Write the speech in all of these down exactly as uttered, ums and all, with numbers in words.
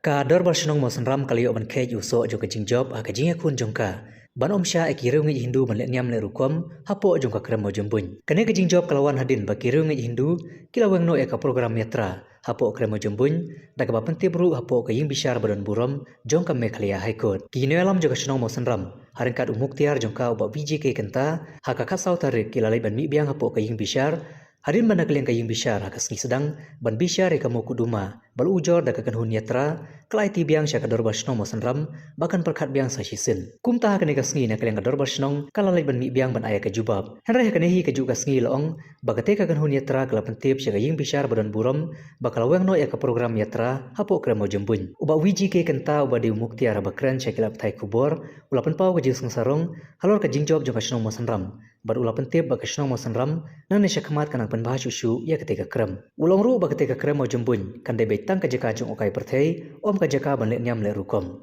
Ka Dorbar Shnong Mawsynram ka la ïoh ban kheit ïa u soh jong ka jingjop ha ka jingïakhun jong ka ban ym shah ïa ki riewngeit Hindu ban leh niam leh rukom hapoh jong ka krem Mawjymbuin. Kane ka jingjop ka la wan hadien ba ki riewngeit Hindu ki la weng noh ïa ka program yatra hapoh krem Mawjymbuin da kaba pyntip ruh hapoh ka ïing bishar ba don burom jong ka Meghalaya High Court. Ki nongïalam jong ka shnong Mawsynram ha ryngkat u Mukhtiar jong ka u Bah V J K Kynta ha ka khatsaw tarik ki la leit ban mih biang hapoh ka ïing bishar hadien ba na ka liang ka ïing bishar ha ka sngi sdang ban bishar ïa ka mukotduma ba la ujor da ka kynhun yatra ka la aiti biang sha ka Dorbar Shnong Mawsynram ba kan pyrkhat biang sa shisien. Kumta ha kane ka sngi na ka liang ka Dorbar Shnong ka la leit ban mih biang ban ai ïa ka jubab. Hynrei ha kane hi kajuh ka sngi la ong ba katei ka kynhun yatra ka la pyntip sha ka ïing bishar ba don burom ba ka la weng noh ïa ka program yatra hapoh krem Mawjymbuin. U Bah V J K Kynta uba dei u Mukhtiar haba kren sha ki lad pathai khubor u la pynpaw ka jingsngewsarong halor ka jingjop jong ka shnong Mawsynram bad u la pyntip ba ka shnong Mawsynram nangne shakhmat ka nang pynbha shuh shuh ïa katei ka krem. U la ong ruh ba katei ka krem Mawjymbuin kan dei beit tang ka jaka jong u kai pyrthei, ym ka jaka ban leh niam leh rukom.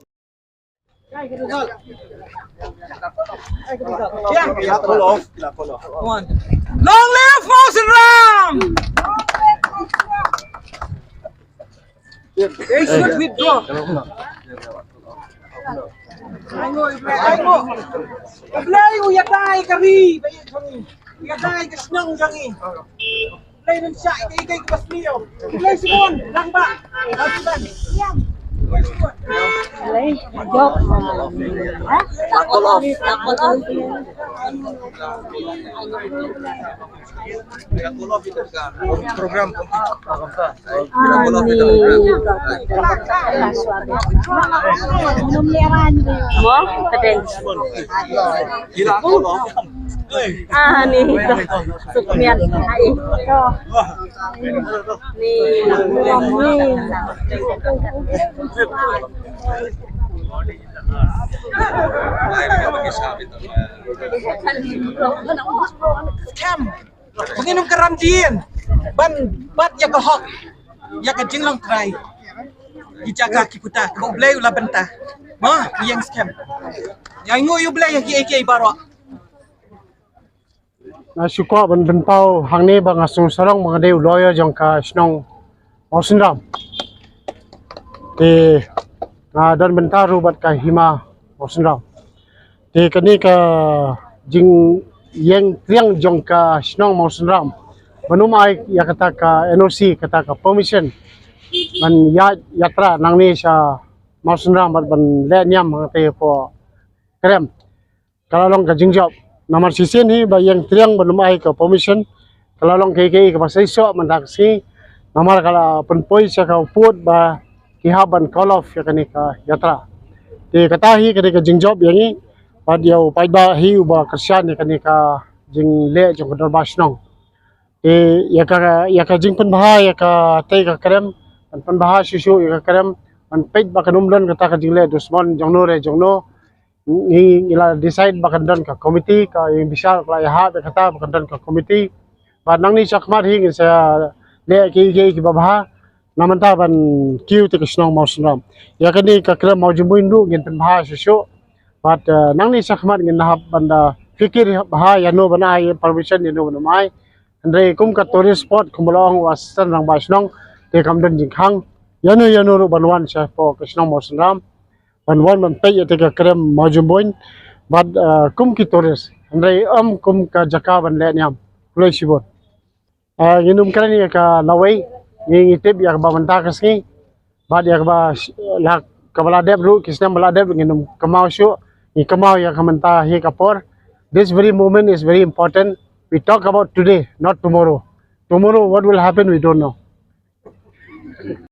Long live Mawsynram! They should withdraw. Ai mo, ai mo. Blei u ïa dai ka ri, ba ïa jong ngi. Ïa dai ka shnong jong ngi. Blei nym shah ïa ka ri ka Basleo. Blei Simon, lang ba. Blei, jop. Ha? Call off. Program. Ani. Mo, ka dei. Ani. Sukmian. Ai. Ni. Scam. Ba ngin ym kyrhai dien ban bat ïa ka hok, ïa ka jinglong trai. Ki jaka ki puta kaba U Blei u la bynta. Ma, ïeng skhem. Ïa, ainguh ïa U Blei ïa kiei kiei baroh. Nga shu kwah ban pynpaw hangne ba nga sngewsarong ba nga dei u lawyer jong ka shnong Mawsynram. Te nga don bynta ruh bad ka hima Mawsynram. Te kane ka jingïeng triang jong ka shnong Mawsynram ban ym ai ïa kata ka N O C, kata ka permission ban ïaid yatra nangne sha Mawsynram bad ban leh niam hangtei hapoh krem. Ka la long ka jingjop. Namar shisien hi ba ïeng triang ban ym ai ka permission. Ka la long kaei kaei kaba seisoh mynta ka sngi. Namar ka la pynpoi sha ka pud ba ki hap ban call off ïa kane ka yatra. Te kata hi kane ka jingjop ïa ngi bad ïa u paidbah hi uba kyrshan ïa kane ka jingleh jong ka dorbar shnong. Te ïa ka, ïa ka jingpynbha ïa katei ka krem, ban pynbha shuh shuh ïa ka krem, ban peit ba kan ym don kata ka jingleh dusmon jongno re jongno. Ngi, ngi la decide ba kan don ka komiti, ka ïing bishar ka la ïahap ïa kata ba kan don ka komiti. Bad nangne shakhmat hi ngin sa leh kiei kiei kiba bha. Na mynta ban kiew te ka shnong Mawsynram. Ïa kane ka krem Mawjymbuin ruh ngin pynbha shuh shuh. Bad, eh, nangne shakhmat ngin hap ban da fikir bha ïano ban ai permission, ïano ban ym ai. Hynrei kum ka tourist spot kumba la ong u assistant rangbah shnong, te kam don jingkhang ïano ïano ruh ban wan shapoh ka shnong Mawsynram ban wan ban peit ïa te ka krem Mawjymbuin. Bad, eh, kum ki tourist, hynrei ym kum ka jaka ban leh niam. Khublei shibun. Ah, ngin ym kren ïa ka lawei, ngi, ngi tip ïa kaba mynta ka sngi bad ïa kaba sh-, la, kaba la dep ruh, ki snem ba la dep ngin ym kynmaw shuh, ngi kynmaw ïa ka mynta hi ka por. This very moment is very important. We talk about today, not tomorrow. Tomorrow what will happen, we don't know.